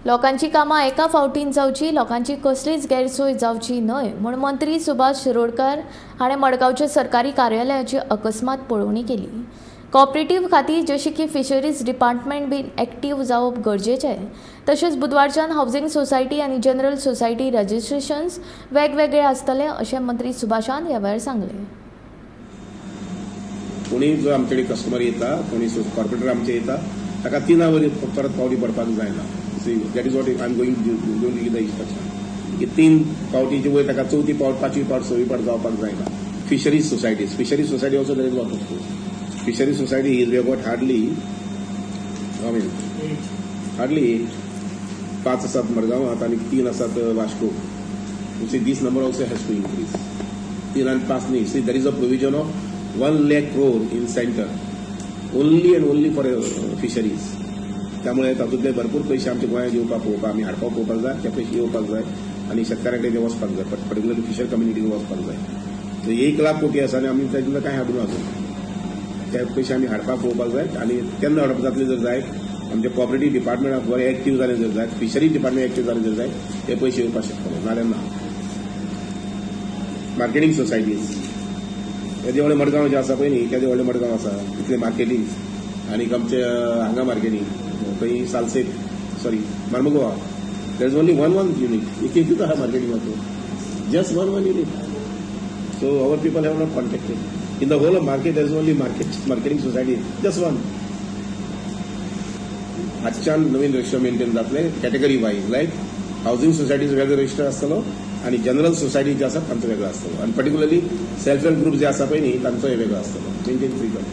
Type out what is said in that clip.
लोकांची कामां एका फावटीन जावची, लोकांची कसलीच गैरसोय जावची न्हय म्हूण मंत्री सुभाष शिरोडकर हाणें मडगांवच्या सरकारी कार्यालयाची अकस्मात पळोवणी केली. कॉपरेटीव खातीर जशें की फिशरीज डिपार्टमेंट बीन एक्टीव जावप गरजेचें. तशेंच बुधवारच्यान हावजींग सोसायटी आनी जनरल सोसायटी रजिस्ट्रेशन्स वेगवेगळे आसतले, अशें मंत्री सुभाषान ह्या वेळार सांगलें. कोणी जो आमचे कडेन कस्टमर येता, कोणी कॉर्पोरेटर आमचे येता, ताका तिना वयर परत पावटी पडपाक जायना. That is what I am going to give the instruction की तीन पावटीचे वयर ताका चवथी पावट, पांचवी पावट, सवी पावट जावपाक जायना. Fisheries societies, fisheries society also there is lot of fisheries society is, we got hardly, I mean, hardly eight. पांच आसात मडगांवांत आनी तीन आसात Vasco. See, this number also has to increase. तीन आनी पांच न्ही. See, there is a provision of 1 lakh crore in center only and only for fisheries. त्यामुळे तातूंतले भरपूर पयशे आमच्या गोंयांत येवपाक पळोवपाक, आमी हाडपाक पळोवपाक जाय. ते पयशे येवपाक जाय आनी शेतकारां कडेन ते वचपाक जाय, पर्टिक्युलरली फिशर कम्युनिटीक वचपाक जाय. तर 1 लाख कोटी आसा आनी आमी तातूंतले कांय हाडून अजून. ते पयशे आमी हाडपाक पळोवपाक जाय आनी तेन्ना हाडप जातले जर जाय, आमचे कॉपरेटीव डिपार्टमेंट बरें एक्टीव जालें जर जाय, फिशरी डिपार्टमेंट एक्टीव जालें जर जाय, ते पयशे येवपाक शकतले, नाल्यार ना. मार्केटींग सोसायटीज, येदे व्हडलें मडगांव जें आसा पळय न्ही, केदें व्हडलें मडगांव आसा, तितलें मार्केटींग आनी आमचे हांगा मार्केटींग खंय, Salcete, sorry, Marmagoa, there is only one one unit. एक एकूच आहा मार्केटिंगाचो, just one one unit. So our people have not contacted. In the whole of market there is only marketing society, just one. आजच्यान नवीन register maintain जातले category wise, like housing societies वेगळो register आसतलो आनी general society जे आसा तांचो वेगळो आसतलो आनी पर्टिक्युलरली सेल्फ हेल्प ग्रुप जे आसा पळय न्ही, तांचो वेगळो आसतलो. Maintain freedom.